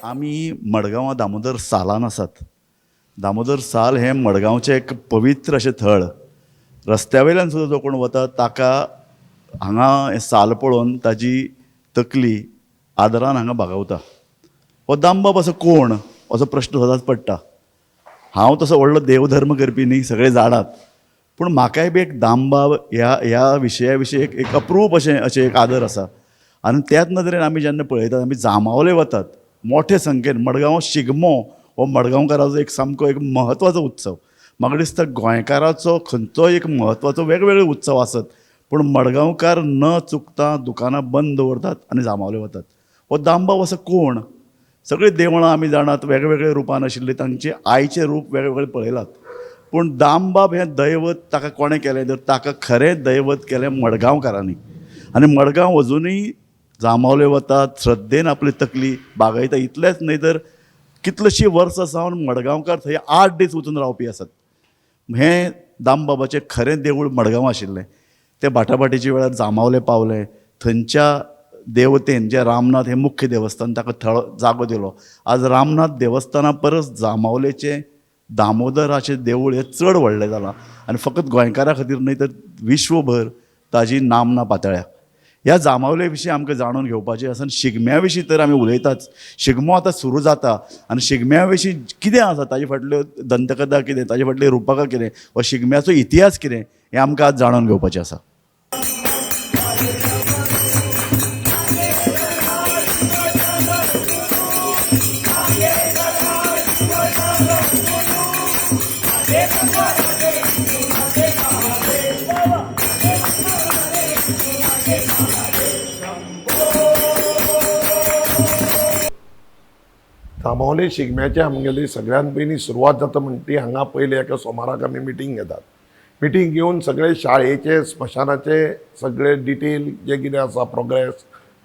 आमी मडगांवां दामोदर सालान आसात. दामोदर साल हें मडगांवचें एक पवित्र अशें थळ. रस्त्या वयल्यान सुद्दां जो कोण वता ताका हांगा हें साल पळोवन ताजी तकली आदरान हांगा बागवता. हो दामबाब असो कोण असो प्रश्न सदांच पडटा. हांव तसो व्हडलो देवधर्म करपी न्ही, सगळे जाणात, पूण म्हाकाय बी एक दामबाब ह्या ह्या विशया विशीं एक एक अप्रूप अशें अशें एक आदर आसा. आनी त्याच नदरेन आमी जेन्ना पळयतात, आमी जांबावले वतात मोठे संख्येन. मडगांव शिगमो हो मडगांवकाराचो एक सामको एक म्हत्वाचो उत्सव. म्हाका दिसता गोंयकाराचो खंयचोय एक म्हत्वाचो वेगवेगळे उत्सव आसत, पूण मडगांवकार न चुकता दुकानां बंद दवरतात आनी जांबावले वतात. हो दामबाब असो कोण? सगळीं देवळां आमी जाणात वेगवेगळे रुपान आशिल्लीं, तांचे आयचें रूप वेगवेगळें पळयलात, पूण दामबाब हें दैवत ताका कोणें केलें तर ताका खरें दैवत केलें मडगांवकारांनी. आनी मडगांव अजुनूय जांबावले वतात, श्रद्धेन आपली तकली बागयता. इतलेंच न्हय तर कितलींशीं वर्सां सावन मडगांवकार थंय 8 दीस वचून रावपी आसात. हें दामबाबाचें खरें देवूळ मडगांव आशिल्लें. तें बाटाबाटीच्या वेळार जांबावले पावलें. थंयच्या देवतेन जें रामनाथ हें मुख्य देवस्थान ताका थळ जागो दिलो. आज रामनाथ देवस्थाना परस जांबावलेचें दामोदराचें देवूळ हें चड व्हडलें जालां आनी फकत गोंयकारां खातीर न्हय तर विश्वभर ताजी नामना पातळ्या. ह्या जांबावले विशीं आमकां जाणून घेवपाचें आसा आनी शिगम्या विशीं तर आमी उलयताच. शिगमो आतां सुरू जाता आनी शिगम्या विशीं कितें आसा, ताजे फाटल्यो दंतकथा कितें, ताजे फाटलीं रुपकां कितें, हो शिगम्याचो इतिहास कितें हें आमकां आज जाणून घेवपाचें आसा. जांबावले शिगम्याचे आमगेली सगळ्यान पयलीं सुरवात जाता म्हणटा ती हांगा पयले एका सोमाराक आमी मिटींग घेतात. मिटींग घेवन सगळे शाळेचे स्मशानाचे सगळे डिटेल जे कितें आसा प्रोग्रेस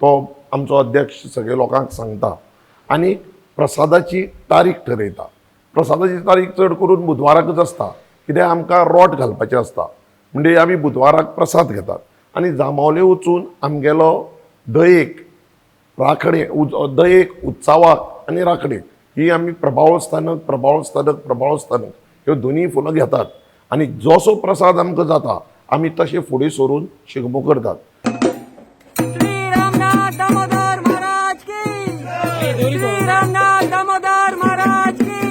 तो आमचो अध्यक्ष सगळे लोकांक सांगता आनी प्रसादाची तारीख ठरयता. प्रसादाची तारीख चड करून बुधवाराकच आसता, कित्याक आमकां रोट घालपाचें आसता, म्हणजे आमी बुधवाराक प्रसाद घेतात आनी जांबावले वचून आमगेलो दयेक राखणे दयेक उत्सवाक आनी राखणेक ही आमी प्रभावळ स्थानक प्रभावळ स्थानक प्रभावळ स्थानक ह्यो दोनूय फुलां घेतात आनी जसो प्रसाद आमकां जाता आमी तशें फुडें सरून शिगमो करतात. श्री रामनाथ दामोदर महाराज की, श्री रामनाथ दामोदर महाराज की,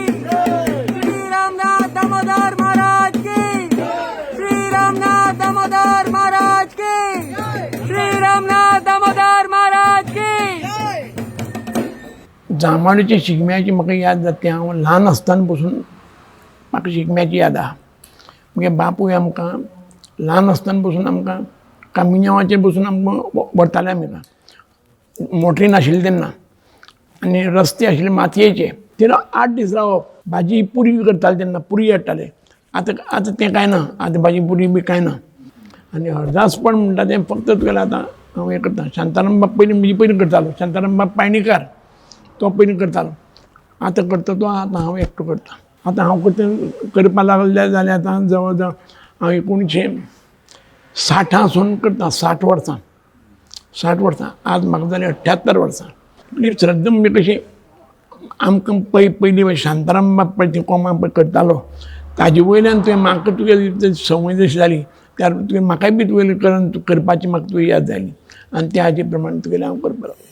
श्री रामनाथ दामोदर महाराज की, श्री रामनाथ दामोदर महाराज की, श्री रामनाथ दामोदर महाराज की. जांबावलेच्या शिगम्याची म्हाका याद जाता. हांव ल्हान आसतना पसून म्हाका शिगम्याची याद आहा. म्हगे बापूय आमकां ल्हान आसतना पसून आमकां कामिन्यांवाचेर बसून आमकां व्हरताले. आमकां मोटरी नाशिल्ली तेन्ना आनी रस्ते आशिल्ले मातयेचे. तेन्ना 8 दीस रावप, भाजी पुरी करताले तेन्ना, पुरी हाडटाले. आतां आतां तें कांय ना, आतां भाजी पुरी बी कांय ना. आनी हरदासपण म्हणटा तें फक्त तुगेलें आतां हांव हें करता. शांताराम बाब पयलीं म्हणजे पयलीं करतालो, शांताराम बाब पायणीकार तो पयलीं करतालो. आतां करता तो आतां हांव एकटो करता. आतां हांव करता करपाक लागले जाल्यार आतां जवळ जवळ हांव 1960 सून करता, 60 वर्सां, 60 वर्सां. आज म्हाका जालीं 78 वर्सां. आपली श्रद्धा म्हणजे कशी आमकां पयलीं शांताराम बाब पळय ती कोमां पळय करतालो ताजे वयल्यान तुवें म्हाका तुगेली संवय जशी जाली त्या तुवें म्हाकाय बी तुगेली करून करपाची म्हाका तुवें याद जाली आनी त्या हाजे प्रमाणे तुगेलें हांव करपाक लागलो.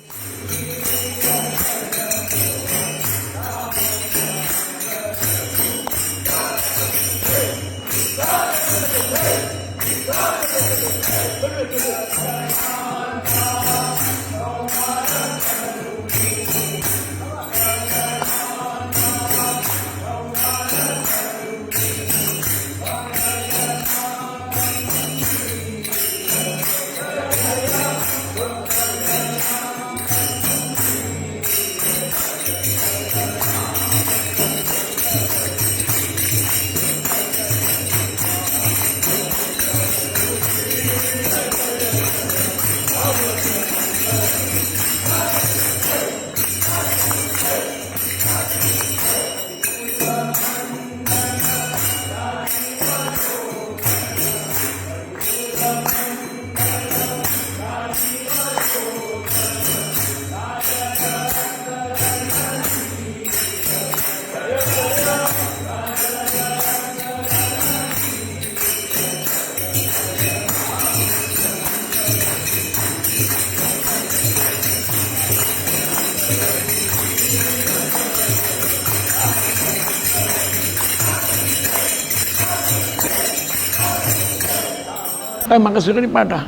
आतां म्हाका सगळीं पाठ आहा.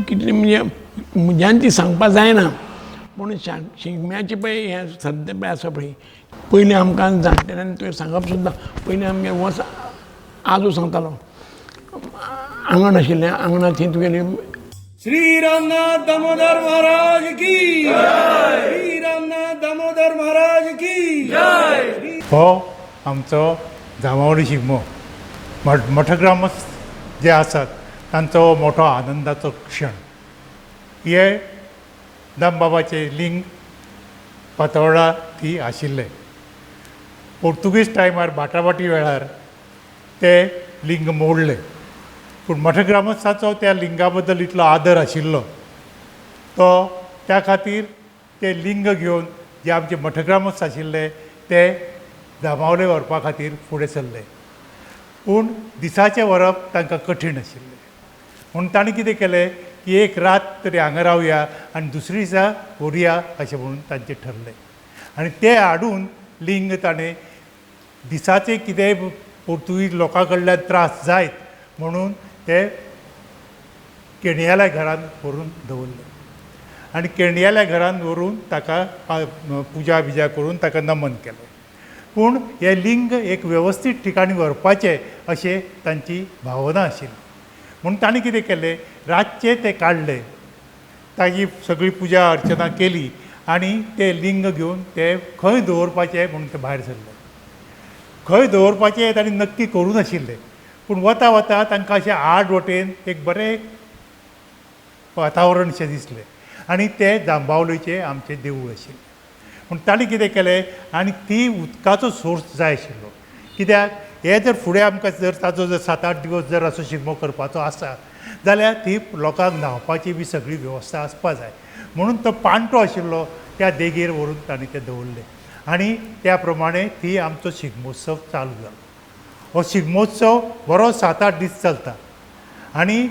कितली म्हणजे म्हज्यान ती सांगपा जायना, पूण शिगम्याची पळय हें सद्या पळय आसा पळय, पयलीं आमकां जाणटेल्यांनी तुवें सांगप सुद्दां, पयलीं आमगे वच आजो सांगतालो, आंगण आशिल्लें, आंगणांत थंय तुगेली श्री रामनाथ दामोदर महाराज की जय, श्री रामनाथ दामोदर महाराज की जय. हो आमचो जांबावली शिगमो मठग्रामस्थ जे आसात तांचो मोठो आनंदाचो क्षण. हे दामबाबाचें लिंग पातोळ्ळा ती आशिल्लें. पोर्तुगीज टायमार बाटाबाटी वेळार ते लिंग मोडलें, पूण मठग्रामस्थाचो त्या लिंगा बद्दल इतलो आदर आशिल्लो तो त्या खातीर ते लिंग घेवन जे आमचे मठग्रामस्थ आशिल्ले ते जांबावले व्हरपा खातीर फुडें सरले. पूण दिसाचें व्हरप तांकां कठीण आशिल्लें, म्हूण तांणी कितें केलें की एक रात तरी हांगा रावया आनी दुसरी दिसा व्हरुया अशें म्हणून तांचें ठरलें. आनी तें हाडून लिंग ताणें दिसाचें कितेंय पोर्तुगीज लोकां कडल्यान त्रास जायत म्हणून ते केणयाल्या घरान व्हरून दवरलें आनी केणयाल्या घरान व्हरून ताका पुजा बिजा करून ताका नमन केलें. पूण हें लिंग एक वेवस्थीत ठिकाणी व्हरपाचें अशें तांची भावना आशिल्ली, म्हूण तांणी कितें केलें, रातचें तें काडलें, ताजी सगळी पुजा अर्चना केली आनी तें लिंग घेवन ते खंय दवरपाचें म्हूण ते भायर सरले. खंय दवरपाचें तांणी नक्की करूं नाशिल्लें, पूण वता वता तांकां अशें आड वटेन एक बरें वातावरणशें दिसलें आनी तें जांबावलेचें आमचें देवूळ आशिल्लें. पूण तांणी कितें केलें आनी ती उदकाचो सोर्स जाय आशिल्लो, कित्याक हे जर फुडें आमकां जर ताचो जर 7-8 दिवस जर असो शिगमो करपाचो आसा जाल्यार ती लोकांक न्हांवपाची बी सगळी वेवस्था आसपा जाय, म्हणून तो पाणटो आशिल्लो त्या देगेर व्हरून तांणी तें दवरलें आनी त्या प्रमाणे ती आमचो शिगमोत्सव चालू जालो. हो शिगमोत्सव बरो 7-8 दीस चलता आनी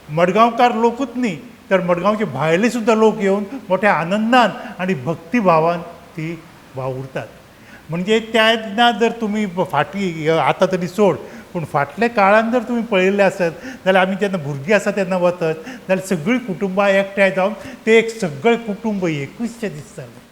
मडगांवकार लोकूच न्ही तर मडगांवचे भायले सुद्दां लोक येवन मोठ्या आनंदान आनी भक्तिभावान ती वावुरतात. म्हणजे तेन्ना जर तुमी फाटीं आतां तरी सोड, पूण फाटल्या काळान जर तुमी पळयल्लें आसत जाल्यार आमी जेन्ना भुरगीं आसा तेन्ना वतत जाल्यार सगळीं कुटुंबां एकठांय जावन ते एक सगळें कुटुंब एकूच शें दिसतालें.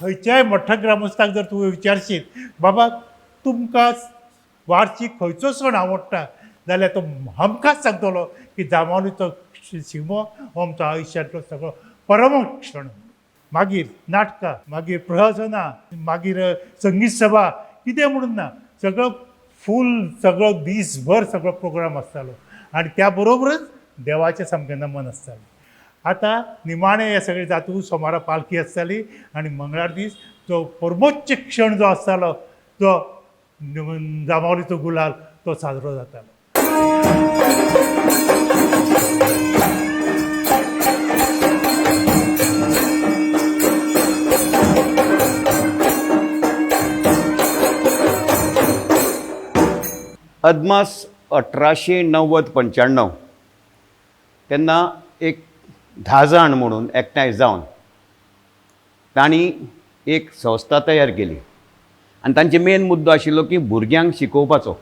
खंयच्याय मोठ्या ग्रामस्थाक जर तुवें विचारशीत बाबा तुमकां वार्षीक खंयचो सण आवडटा जाल्यार तो हमखास सांगतलो की जांबावलीचो शिगमो हो आमचो आयुश्यांतलो सगळो परम क्षण. मागीर नाटकां, मागीर प्रहसनां, मागीर संगीत सभा, कितें म्हणून ना, सगळो फूल सगळो दीसभर सगळो प्रोग्राम आसतालो आनी त्या बरोबरच देवाचें सामकें नमन आसतालें. आतां निमाणें हें सगळें जातकूच सोमारा पालखी आसताली आनी मंगळार दीस जो परमोच्च क्षण जो आसतालो तो जांबावलीचो गुलाल तो साजरो जातालो. अदमास 1890-95 तेन्ना एक 10 जाण म्हणून एकठांय जावन तांणी एक संस्था तयार केली आनी तांचे मेन मुद्दो आशिल्लो की भुरग्यांक शिकोवपाचो.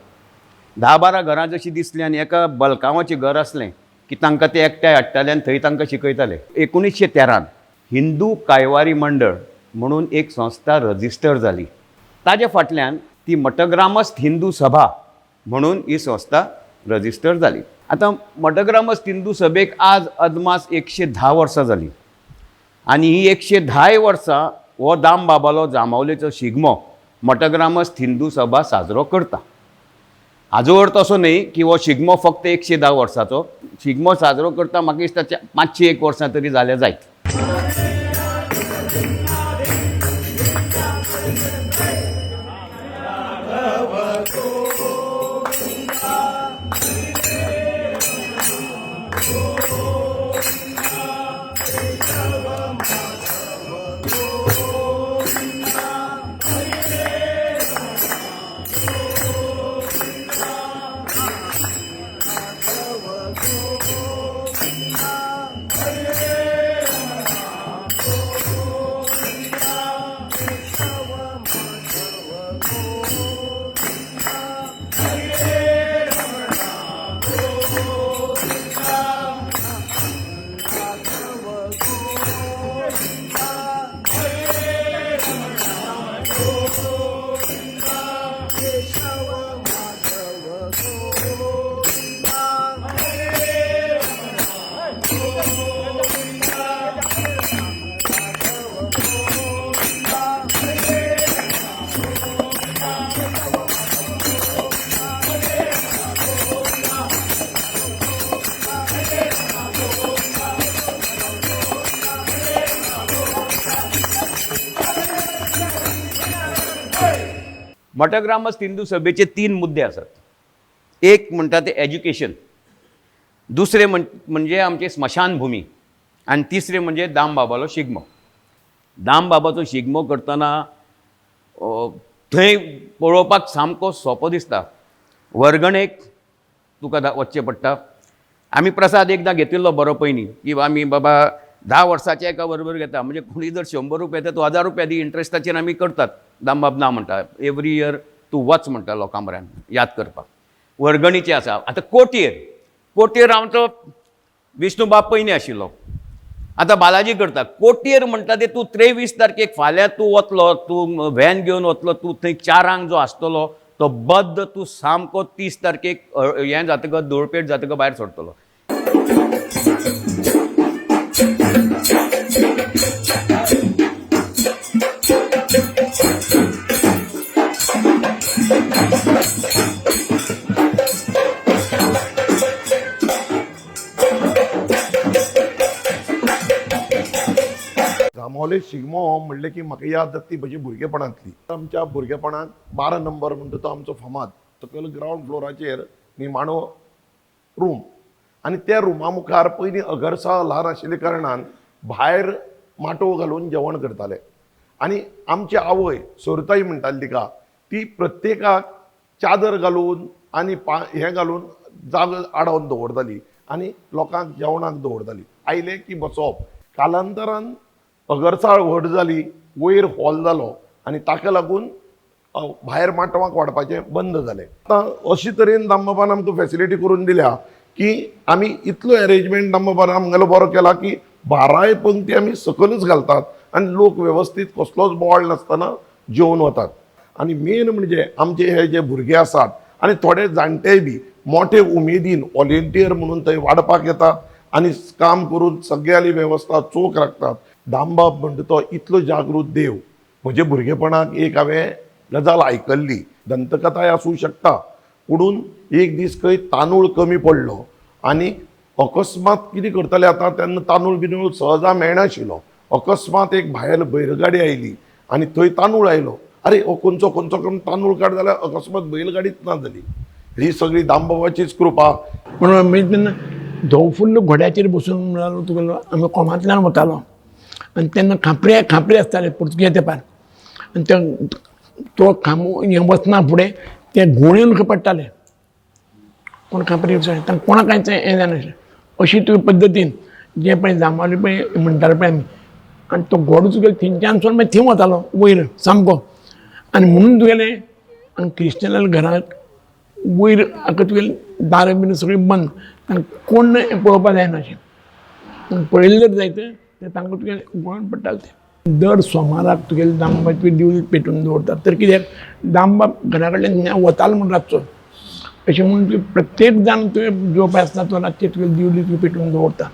10-12 घरां जशीं दिसलीं आनी एका बलकांवाचें घर आसलें की तांकां ते एकठांय हाडटाले आनी थंय तांकां शिकयताले. 1913 हिंदू कायवारी मंडळ म्हणून एक संस्था रजिस्टर जाली. ताजे फाटल्यान ती मठग्रामस्थ हिंदू सभा म्हणून ही संस्था रजिस्टर जाली. आतां मठग्रामस्थ हिंदू सभेक आज अदमास 110 वर्सां जालीं आनी ही 110 वर्सां हो दामबाबालो जांबावलेचो शिगमो मठग्रामस्थ हिंदू सभा साजरो करता. हाजो अर्थ असो न्हय की हो शिगमो फक्त 110 वर्साचो शिगमो साजरो करता, म्हाका दिसता 501 वर्सां तरी जाल्या जायत. मठग्रामस्थ हिंदू सभेचे 3 मुद्दे आसात. एक म्हणटा ते एज्युकेशन, दुसरें म्हणजे आमचे स्मशानभुमी आनी तिसरें म्हणजे दामबाबालो शिगमो. दामबाबाचो शिगमो करतना थंय पळोवपाक सामको सोंपो दिसता. वर्गणेक तुका वचचें पडटा. आमी प्रसाद एकदां घेतिल्लो बरो पयलीं की आमी बाबा 10 वर्साच्या एका बरोबर घेता, म्हणजे कोणी जर 100 रुपया येता तो 1000 रुपया दी इंट्रस्टाचेर आमी करतात. दामबाब ना म्हणटा, एवरी इयर तूं वच म्हणटा लोकां म्हऱ्यान याद करपाक. वर्गणीचें आसा. आतां कोटयेर, कोटयेर आमचो विष्णुबाब पयलीं आशिल्लो, आतां बालाजी करता. कोटयेर म्हणटा ते तूं 23 तारखेक फाल्यां तूं वतलो, तूं व्हॅन घेवन वतलो, तूं थंय 4 जो आसतलो तो बद्द तूं सामको 30 तारखेक हें जातकच धुळपेट जातकच भायर सोडटलो. जांबावले शिगमो म्हणलें की म्हाका याद जाता ती म्हजी भुरगेपणांतली. आमच्या भुरगेपणांत 12 नंबर म्हणटा तो आमचो फामाद सकयल ग्रावंड फ्लोराचेर निमाणो रूम आनी त्या रुमा मुखार पयलीं अगरसाळ ल्हान आशिल्ल्या कारणान भायर माटोव घालून जेवण करताले आनी आमची आवय सोरताई म्हणटाली तिका, ती प्रत्येकाक चादर घालून आनी हें घालून जागो आडोवन दवरताली आनी लोकांक जेवणाक दवरताली. आयले की बसोवप. कालांतरान अगरसाळ व्हड जाली, वयर हॉल जालो आनी ताका लागून भायर माटवाक वाडपाचें बंद जालें. आतां अशे तरेन दामबाबान आमकां फेसिलिटी करून दिल्या की आमी इतलो एरेंजमेंट दामबाबान आमगेलो बरो केला की 12 पंक्ती आमी सकलच घालतात आनी लोक वेवस्थीत कसलोच बोवाळ नासतना जेवन वतात. आनी मेन म्हणजे आमचे हे जे भुरगे आसात आनी थोडे जाणटेय बी मोठे उमेदीन वॉलेंटियर म्हणून थंय वाडपाक येतात आनी काम करून सगळ्यांली वेवस्था चोख राखतात. दामबाब म्हणटा तो इतलो जागृत देव. म्हजे भुरगेपणाक एक हांवें गजाल आयकल्ली, दंतकथाय आसूं शकता, पुणून एक दीस खंय तांदूळ कमी पडलो आनी अकस्मात कितें करताले आतां तेन्ना तांदूळ बिंदूळ सहजा मेळनाशिल्लो. अकस्मात एक भायर बैलगाडी आयली आनी थंय तांदूळ आयलो. अरे हो खंयचो खंयचो करून तांदूळ काड जाल्यार अकस्मात बैलगाडीच ना जाली. ही सगळी दामबाबाचीच कृपा. म्हणून मागीर तेन्ना धवफुल्ल घोड्याचेर बसून म्हणल्यार तुगेलो आमी कोमांतल्यान वतालो आनी तेन्ना खांपरे खांपरे आसताले पुर्तुगेज तेंपार आनी ते तो खांबो हें वचना फुडें ते घुंवळेन खंय पडटाले कोण खांपरे तांकां कोणाक कांयच हें जायनासलें. अशी तुगे पद्दतीन जें पळय जांबावले पळय म्हणटाले पळय आमी आनी तो घोडो तुगेलो थंयच्यान सोड मागीर थंय वतालो वयर सामको. आनी म्हणून तुगेलें आनी क्रिश्चनाल्या घरांत वयर आतां तुगेलें दारां बीन सगळीं बंद, तांकां कोण पळोवपाक जायना अशें पळयलें जर जायत तर तांकां तुगेलें गोळोन पडटालें तें. दर सोमाराक तुगेलें दामबाब तुवें दिवली पेटोवन दवरतात तर कित्याक दामबाब घरा कडल्यान वतालो म्हूण रातचो अशें म्हणून तुवें प्रत्येक जाण तुवें जो पळय आसता तो रातचें तुगेली दिवली तुवें पेटोवन दवरता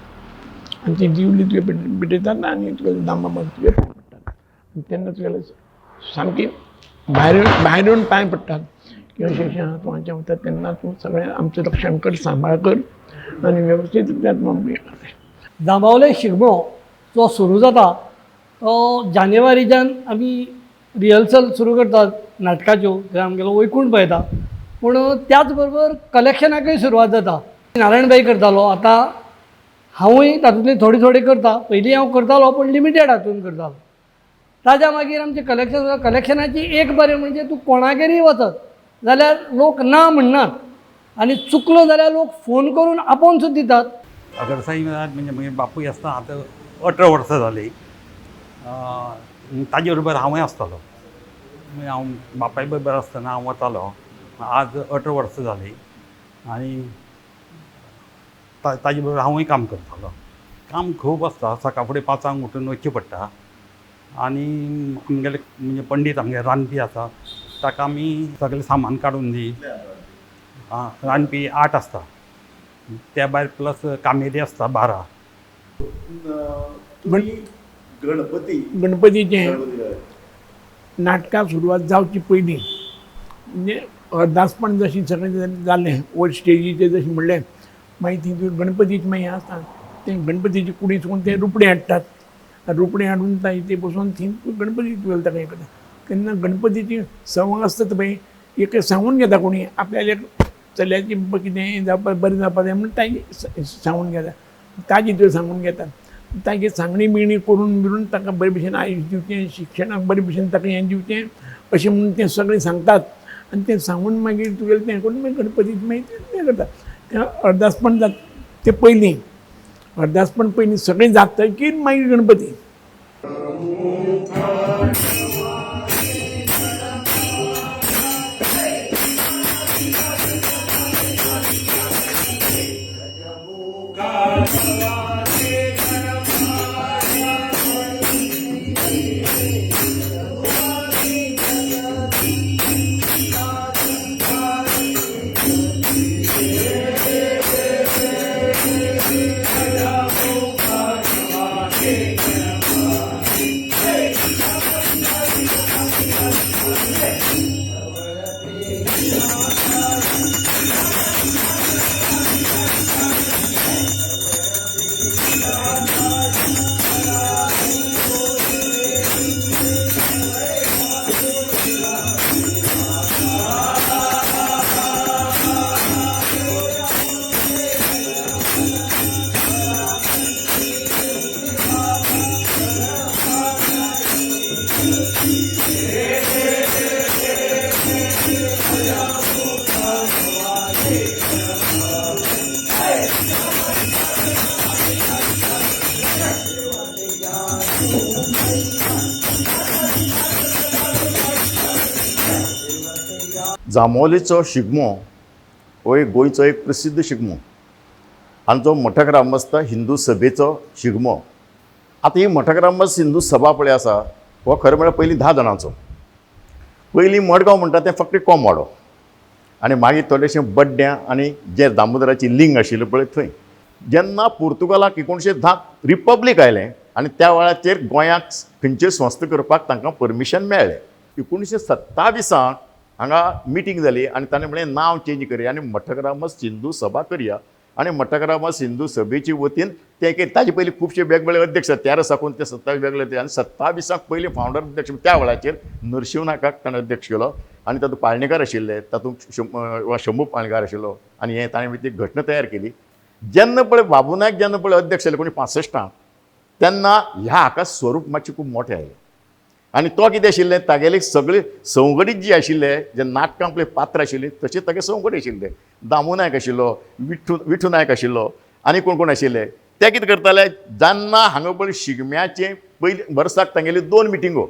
आनी ती दिवली तुवें पेटयतात आनी तुगेलें दामबाबाक तुवें पांय पडटात. आनी तेन्ना तुगेलें सामकी भायर भायर येवन पांय पडटात की अशें अशें आहा तूं हांचे वता तेन्ना तूं सगळें आमचें रक्षण कर, सांबाळ कर आनी वेवस्थीत रित्या तूं आमकां हें करता. जांबावले शिगमो जो सुरू जाता तो जानेवारीच्यान आमी रिहर्सल सुरू करतात नाटकाच्यो, थंय आमगेलो वैकुंठ पळयता. पूण त्याच बरोबर कलेक्शनाकय सुरवात जाता. नारायणबाई करतालो, आतां हांवूय तातूंतली थोडी थोडी करता. पयलीं हांव करतालो पूण लिमिटेड हातून करतालो. ताज्या मागीर आमचें कलेक्शन, कलेक्शनाची एक बरें म्हणजे तूं कोणागेरूय वचत जाल्यार लोक ना म्हणनात आनी चुकलो जाल्यार लोक फोन करून आपोवन सुद्दां दितात. अगरसाई म्हणजे म्हगे बापूय आसतना आतां 18 वर्सां जालीं, ताजे बरोबर हांवूय आसतालो. हांव बापाय बरोबर आसतना हांव वतालो. आज 18 वर्सां जालीं आनी ताजे बरोबर हांवूय काम करतालो. काम खूब आसता, सकाळ फुडें 5 उठून वचचें पडटा आनी आमगेले म्हणजे पंडीत आमगे रांदपी आसा ताका आमी सगळें सामान काडून दी. रांदपी 8 आसता, त्या भायर प्लस कामेरी आसता 12. गणपती गणपतीचें नाटकां सुरवात जावची पयलीं म्हणजे अर्दासपण जशें सगळें जालें वयर स्टेजीचेर जशें म्हणलें मागीर ती गणपतीची मागीर हें आसता तें गणपतीची कुडी चुकून ते रुपडें हाडटात, रुपडें हाडून ताजें ते बसोवन थंय गणपती तुवें ताका हें करता. तेन्ना गणपतीची सवंग आसता पळय एक सांगून घेता कोणी आपल्याक चल्याची कितें जावपाक बरें जावपाक जाय म्हणून ताजी सांगून घेता, ताजी त्यो सांगून घेतात. तांची सांगणी बिंगणी करून बिरून तांकां बरे भशेन आयुश दिवचें, शिक्षणाक बरे भशेन ताका हें दिवचें अशें म्हणून तें सगळें सांगतात. आनी तें सांगून मागीर तुगेलें तें करून मागीर गणपतीक मागीर तें करतात. तें अर्दासपण जाता तें पयलीं अर्दासपण पयलीं सगळें जातकीर मागीर गणपती. जांबावलेचो शिगमो हो एक गोंयचो एक प्रसिद्ध शिगमो आनी तो मठग्रामस्थ हिंदू सभेचो शिगमो. आतां ही मठग्रामस्थ हिंदू सभा पळय आसा हो खरें म्हळ्यार पयलीं 10 जाणांचो. पयलीं मडगांव म्हणटा तें फक्त कोंबवाडो आनी मागीर थोडेशें बड्ड्यां आनी जे दामोदराची लिंग आशिल्लें पळय थंय. जेन्ना पुर्तुगालाक 1910 रिपब्लीक आयलें आनी त्या वेळाचेर गोंयाक खंयच्यो संस्था करपाक तांकां परमिशन मेळ्ळें. 1927 हांगा मिटींग जाली आनी ताणें म्हणलें नांव चेंज करया आनी मठग्रामस्थ हिंदू सभा करया आनी मठग्रामस्थ हिंदू सभेचे वतीन ते एक ताजे पयलीं खुबशे वेगवेगळे अध्यक्ष तेरा साकून ते 27 वेगळे ते आनी 27 पयलीं फावंडर अध्यक्ष त्या वेळाचेर नरशिंव नायकाक ताणें अध्यक्ष केलो आनी तातूंत पाळणेकार आशिल्ले, तातूंत शंभू पाळणेकार आशिल्लो आनी हें ताणें ती घटना तयार केली. जेन्ना पळय बाबू नायक जेन्ना पळय अध्यक्ष जाले 1965 तेन्ना ह्या हाका स्वरूप मातशें खूब मोठें आयलें आनी तो कितें आशिल्लें तागेली सगळी संवगडीत जी आशिल्ले जे नाटकां आपले पात्र आशिल्ली तशें तागे संवगडी आशिल्ले. दामू नायक आशिल्लो, विठू नायक आशिल्लो आनी कोण कोण आशिल्ले. ते कितें करताले जेन्ना हांगा पळय शिगम्याचें पयलीं वर्साक तांगेली 2 मिटिंगो,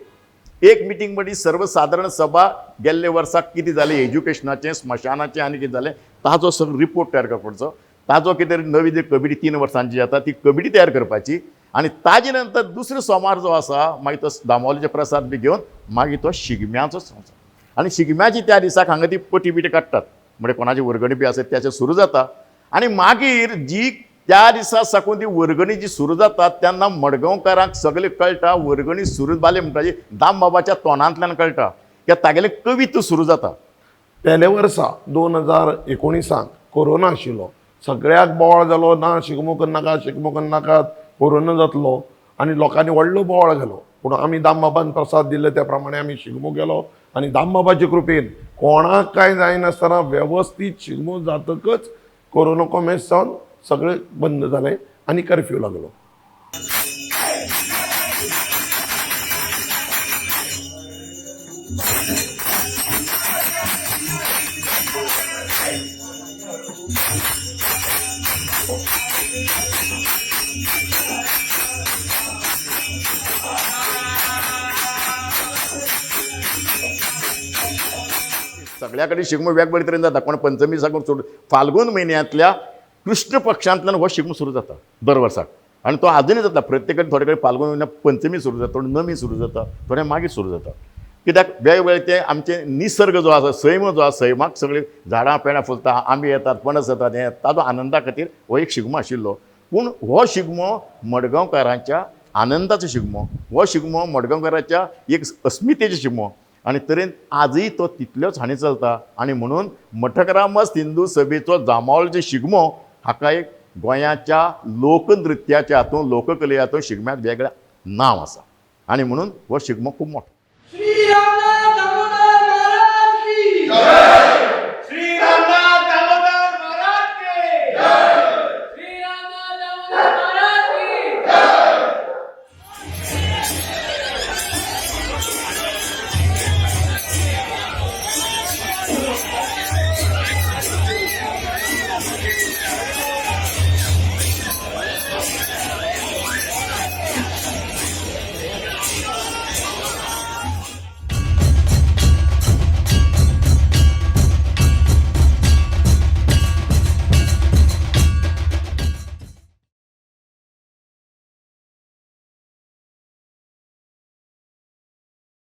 एक मिटींग म्हणजे सर्वसादारण सभा गेल्ले वर्साक कितें जालें एज्युकेशनाचें स्मशानाचें आनी कितें जालें ताजो सगळो रिपोर्ट तयार करपाचो, ताजो कितें नवी जी कमिटी 3 वर्सांची जाता ती कमिटी तयार करपाची आनी ताजे नंतर दुसरो सोमार जो आसा मागीर तो दामोलीचे प्रसाद बी घेवन मागीर तो शिगम्याचो संवसार. आनी शिगम्याची त्या दिसाक हांगा ती पटी बिटी काडटात म्हणजे कोणाची वर्गणी बी आसा त्याचें सुरू जाता आनी मागीर जी त्या दिसा साकून ती वर्गणी जी सुरू जाता तेन्ना मडगांवकारांक सगळें कळटा. वर्गणी सुरू जाली म्हणटाची दामबाबाच्या तोंडांतल्यान कळटा की तागेलें कवित्व सुरू जाता. पेले वर्सा 2019 कोरोना आशिल्लो, सगळ्याक बोवाळ जालो, ना शिगमो करनाका शिगमो करनाकात कोरोना जातलो आनी लोकांनी व्हडलो बोवाळ घालो. पूण आमी दामबाबान प्रसाद दिले त्या प्रमाणे आमी शिगमो केलो आनी दामबाबाचे कृपेन कोणाक कांय जायनासतना वेवस्थीत शिगमो जातकच कोरोना कोमेस जावन सगळें बंद जालें आनी कर्फ्यू लागलो. सगळ्या कडेन शिगमो वेगवेगळे तरेन जाता. कोण पंचमी साकून सोड फाल्गून म्हयन्यांतल्या कृष्ण पक्षांतल्यान हो शिगमो सुरू जाता दर वर्साक आनी तो आजुनूय जाता. प्रत्येक कडेन थोडे कडेन फाल्गून म्हयन्याक पंचमी सुरू जाता, थोडे नमी सुरू जाता, थोडे मागीर सुरू जाता. कित्याक वेगवेगळे ते आमचे निसर्ग जो आसा सैम जो आसा सैमाक सगळीं झाडां पेडां फुलता, आंबे येतात, पणस येतात, हें ताजो आनंदा खातीर हो एक शिगमो आशिल्लो. पूण हो शिगमो मडगांवकारांच्या आनंदाचो शिगमो, हो शिगमो मडगांवकाराच्या एक अस्मितेचो शिगमो आनी तरेन आजूय तो तितल्योच हांणी चलता. आनी म्हणून मठग्रामस्थ हिंदू सभेचो जांबावलेचो शिगमो हाका एक गोंयाच्या लोकनृत्याच्या हातूंत लोककले हातूंत शिगम्याक वेगळें नांव आसा आनी म्हणून हो शिगमो खूब मोठो.